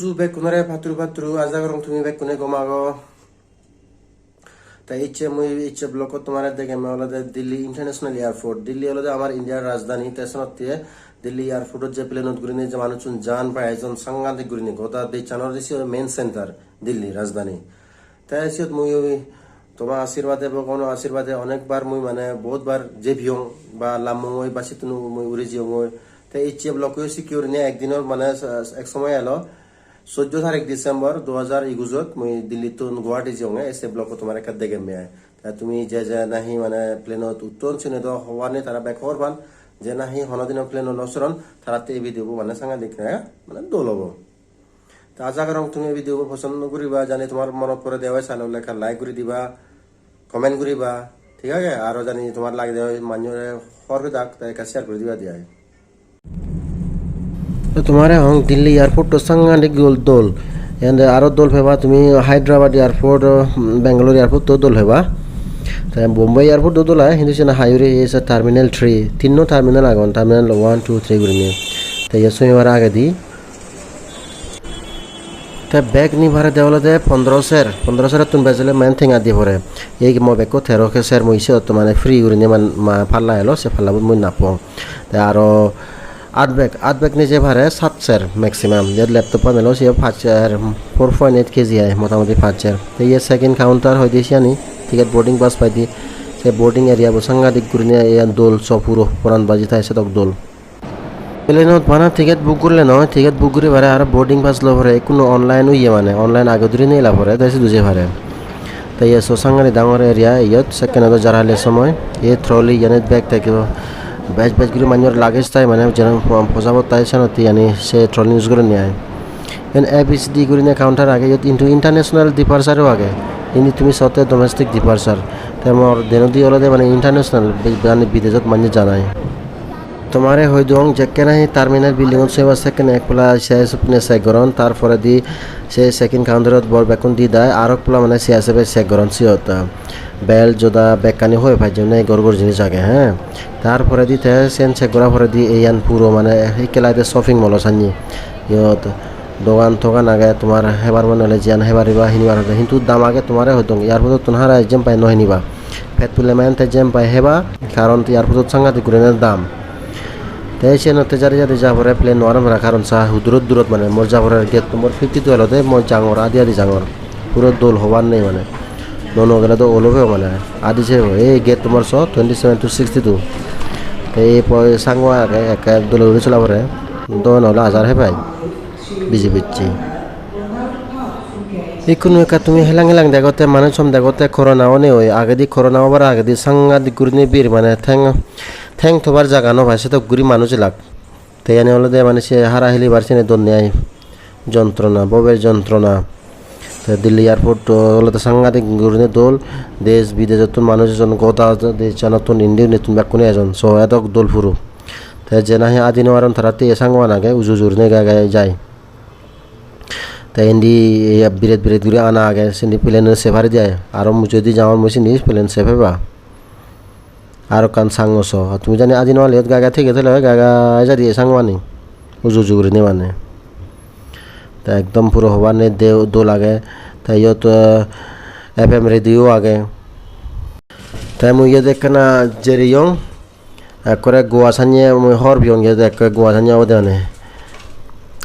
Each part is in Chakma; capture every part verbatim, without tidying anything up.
Ju bekkunore patturu patturu, aja gorong tumi bekkune gom ago. Te icche mui icche vlog-ot tomare degem olode Delhi International Airport. Delhi olode amar India-r rajdhani, te senotte Delhi Airport-ot je plane-ot gurinei je manuchun jan pai ejon sangadik gurinei, goda dejchanor isi main center Delhi rajdhani. Te siyot mui toma ashirbade, Bhagwano ashirbade onekbar mui mane bahut bar jebiyong ba lammongoi ba sittun mui uri jiyongoi. Te icche vlog-o sikke gurinei ekdinor mane ek somoy elo, soddo tarik December du hajar ekuj-ot mui Delhi-ttun Guwahati jiyonge, se vlog-o tomare ekka degem ai. Te tumi je je nahi mane plane-ot utton siyune do hobar nei, tara bek hobor pan, je nahi honodino plane-ot no soron, taratte ei video-bo mane sangadik, eh, mane dol obo. Te aja gorong tumi ei video-bo poson guriba, jani tomar monot pore de oi sale ole ekka like guri diba, comment guriba, thik age? Aro jani tomar lagede oi manjore hobor pedak, te ekka share guri diba de ai. To tomare hong Delhi airport to sangadik dol dol. Ende aro dol peba tumi Hyderabad airport, uh, Bangalore airport to dol peba. Te Bombay airport to dol ai, hintu siyeno hai hure ei se terminal three, tinno terminal agon, terminal one, two, three gurinei. Te iye somibar agedi. Te bag ni pare de olode pondro ser, pondro serottun bej ole mane tenga di pore. Ei mo bekko tero ke ser mui siyot mane free gurinei man-, ma-, palla elo, se pallabot mui nappong. Te aro at bag, at bag nije pare sat ser maximum. Je laptop-an elo siyo pach ser, four point eight K G ai, motamoti pach ser. Te iye check-in counter hoide siyani, ticket boarding pass paide. Se boarding area bo sangadik gurinei iyan dol, so puro poran baji thai sedok dol. Plane-ot bana ticket book gurile noi, ticket book guri pare aro boarding pass loi pore, ekkuno online oye mane, online age duri nela pore, te sidu jei pare. Te iye so sangani dangor area iyot, sekkene do jar hale somoi, ei trolley iyanit bag tegibo, bej bej guri manjor luggage thai mane, jene po-, pojabot thai senotte iyani se trolley use gurinei ai. Iyen A B C D gurinei counter age, iyot hintu international departure-o age, indi tumi sotte domestic departure, te mor denedi olode mane international, be-, mane bidejot manje janai. Tomare hoi dong, jekke nahi terminal building-ot soiba sekkene ek polla C I S F-une check goron, tar poredi se check-in counter-ot bor bekkun di dai, aro ek polla mane C I S F-e check goron siyot. Belt, joda bekkani hoi pajjon, nei gor gor jinis age, he. Tar poredi te siyen check gora poredi iyan puro mane ikke lagede shopping mall-o sanye. Iyot dogan togan age, tomar hebar mone hole jiyan hebar iba hinibar hoide, hintu dam age, tomare hoi dong, airport-ottun hara jempai no hiniba. Pet pule mane te jempai heba, karon te airport-ot sangadik gurine dam. Te siyenotte jare jare ja pore plane no aron para, karon sa hudurot durot mane mor ja pore gate number fifty-two olode mor jangor, adi adi jangor. Puro dol hobar nei mane. Nuo nuo gele do olo pebo mane. Adi se pebo. Ei gate number so twenty-seven to sixty-two. Te ei poi sango age, ekke dole guri sola pore. Dogan ole ajar hebai. Biji bicche. Ikkunu ekka tumi helang helang degotte, manuj hom degotte, corona onei oi. Agedi corona obar agedi sangadik gurinei bir mane theng, theng thobar jaga no pai, sedok guri manuj elak. Te iyani olode mane se hara hilibar siyeni donne ai. Jontrona, bober jontrona. Te Delhi airport olode sangadik gurinei dol. Dej bidejottun manuj ejon, goda dejanottun indi undittun bekkune ejon. So edok dol puro. Te je nahi adi no paron tarattei sangoan age, uju uju gurinei gai gai jai. Te indi ye biret biret guri ana age, sindi plane-o se pari de ai. Aro mujungedi jangor mui sindi plane se peba. Aro ekkan sango so. Tumi jani adi no pale iyot gai gai thege thele oi, gai gai jai de sangoani. Uju uju gurinei mane. Te ekdom puro hobar nei de dol age. Te iyot, eh, F M radio age. Te mui iyot ekkana jereyong. Ekkore Goa sanye mui hobor peyong je ekkore Goa sanye obode mane.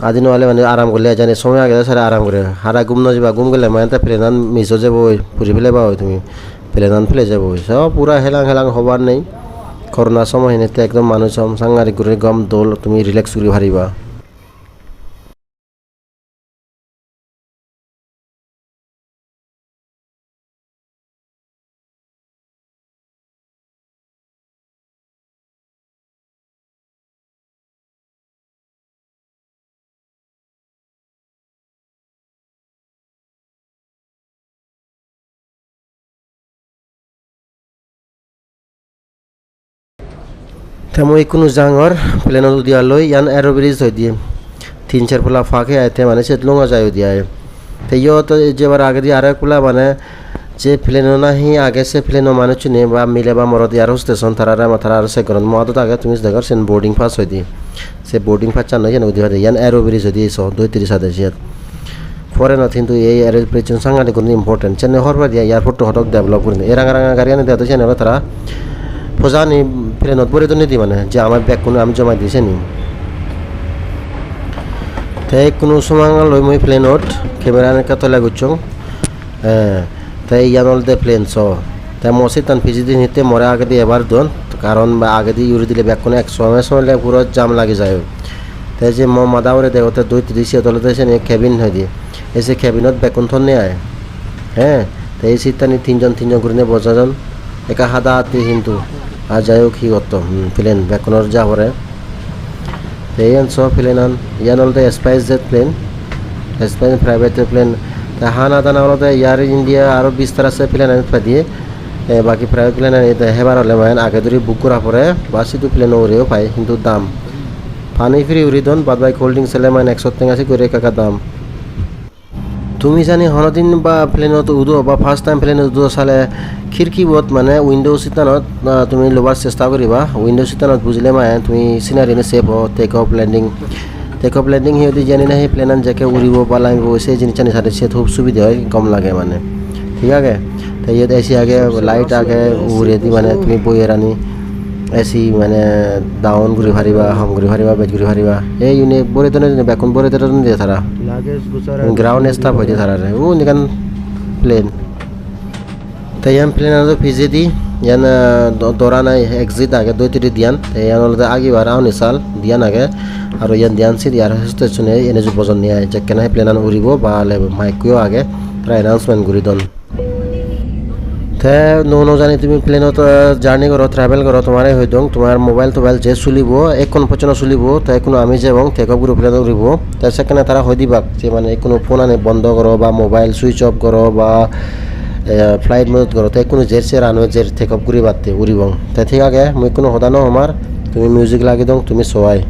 Adi no pale mane aram gorle ejani somoy agede sare aram gore. Hara gum no jeba, gum gele mane te plane-an miss o jeboi, puri peleba oi tumi. Plane-an pele jeboi. So pura helang helang hobar nei. Corona somoy hine te ekdom manuj hom sangadik guri gom dol, tumi relax guri pariba. Te mui ikkunu jangor plane-ot udibar loi, iyan aero bridge hoide. Tin ser polla pake ai, te mane siyot lunga jai udi ai. Te iyot jebar agedi aro ek polla mane je plane-o nahi age, se plane-o manuchchune ba mile ba morot air hostess-un tarare ama tara aro check goron. Mo adot age tumi degor siyen boarding pass hoide. Se boarding pass-an loi siyen udi pade. Iyan aero bridge hoide so, dui tiri sade siyot. Foreign-ot hintu ei aero bridge-un sangadik gurinei important. Senne hobor pai de airport-to hodok develop gurinei. Ei ranga ranga gariyani degede siyeni olode tara pojani plane-ot borei don de mane, je amar bag-kun ami jomai di siyeni. Te ikkunu somangan loi mui plane-ot camera-an ekka tole gossong. Eh, te iyan olode plane so. Te mo seat-tan pijedi nitte more agedi ebar don, karon ba agedi uri dile bekkune ek somoy somoy le puro jam lagi jai. Te je mo mada hure degotte dui tidi siyot olode siyeni cabin hoide. Ei se cabin-ot bekkun thonne ai. He, te ei seat-tani tinjon tinjon gurinei boja jon. Ekka hada hadi hintu. Ar jai hok hi gotton, hmm, plane bekkunor ja pore. Te iyan so plane-an, iyan olode SpiceJet plane. SpiceJet private plane. Te hana dana olode Air India aro bistar ase plane-anot padiye. E, baki private plane-ani te hebar ole mane age duri book gora pore, ba sidu plane-o ureyo pai, hintu dam. Pani free uri don, bad baki cold drinks ole mane ekso tenga se guri ekka ekka dam. Tumi jani honodin ba plane-ot udo ba first time plane-ot udo sale khirkibot mane window seat-anot, ah, tumi lobar chesta guriba. Window seat-anot bujile mane tumi scenery-ani sebo, take off, landing. Take off, landing hi hoide jani nahi plane-an jekke uribo ba lamibo se jinissani sade se hub subide oi, gom lage mane. Thik age? Te iyot A C age, light age, uguredi mane tumi boyerani A C mane down guri pariba, hom guri pariba, bej guri pariba. Ei iyune borei done, bekkun borei done tara. Ground staff hoide tarare. Undi ekkan plane. Te iyan plane-ano pijedi, iyan, eh, do-, dor ana exit age, dui tiri diyan. Te iyan olode agibar auni sal diyan age. Aro iyan diyan sidi aro station-e ene ju bojon ni ai. Jekkene plane-an uribo ba lebo, mike-ko age. Tara announcement guri don. Te nuo nuo jani tumi plane-ot, eh, journey goro, travel goro, tomare hoi dong, tomar mobile tobile je sulibo, ekkon pojjonto sulibo, te ekkun ami jebong, take off guri plane-ot uribo. Te sekkene tara hoi dibak, je mane ekkunu phone-ani bondo goro ba mobile switch off goro ba, eh, flight mode goro, te ekkunu jer se runway jer take off guribatte uribong. Te thik age, mui ekkunu hoda no homar, tumi music lagei dong, tumi so ai.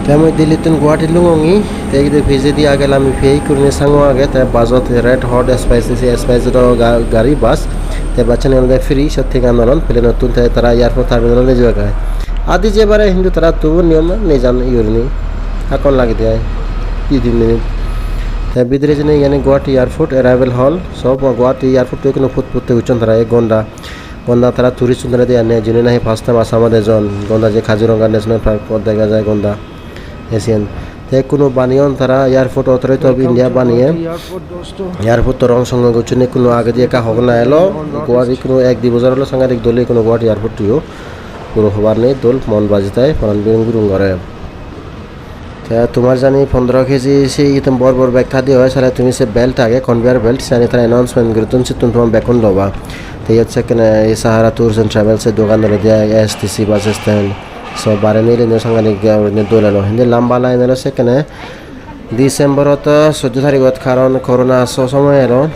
Te mui Delhi-ttun Guwahati lungongi, te iyot pijedi age lami piyei gurinei sangu age, te bus-ot Red Hot Spicy, se Spicy do ga-, gari bus, te bus-ani olode free, siyot tenga no lon, plane-ottun te tara airport terminal-ot nejebakke. Adi jebare hintu tara tubu niyom nejan iyeni. Hakkon lagede ai. Di tin minute. Te bidire jeinei iyani Guwahati Airport Arrival Hall. So, Guwahati Airport-to ekkuno put putte gocchon tara ek gonda. Gonda tara tourist-un tara de ane, jini nahi first time Assam-ot ejon. Gonda je Kaziranga National Park-ot dega jai gonda. Asian. Te ekkuno baneyon tara Airport Authority of India baneye. Airport-to rong songe gocchon, ekkuno agedi ekka hogna elo. Guwahati ekkuno ek di bojor olo sangadik dole ekkuno Guwahati Airport-to yo. Guro hobar nei, dol mon baji tai, poran biring biring gore. Te tomar jani pondro kg se item bor bor bag thadi oi, sale tumi se belt age, conveyor belt, sani tara announcement guriton, sittun tomar bekkun loba. Te iyot sekkene ei Sahara Tours and Travels se dogan olode ai S T C bus stand. So bare nile no sangani gurinei dol elo. Indi lamba line elo sekkene December-ot soddo tarigot, karon corona so somoy elo.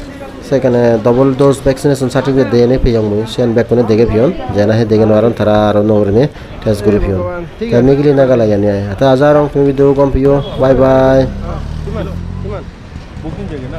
Sekkene double dose vaccination certificate diyene peyong mui. Siyan bekkune dege peyon. Jena he dege no paron, tara aro nuo gurinei test guri peyon. Te nigili naga lagiyani ai. Te aja gorong tumi video gom peyo. Bye bye.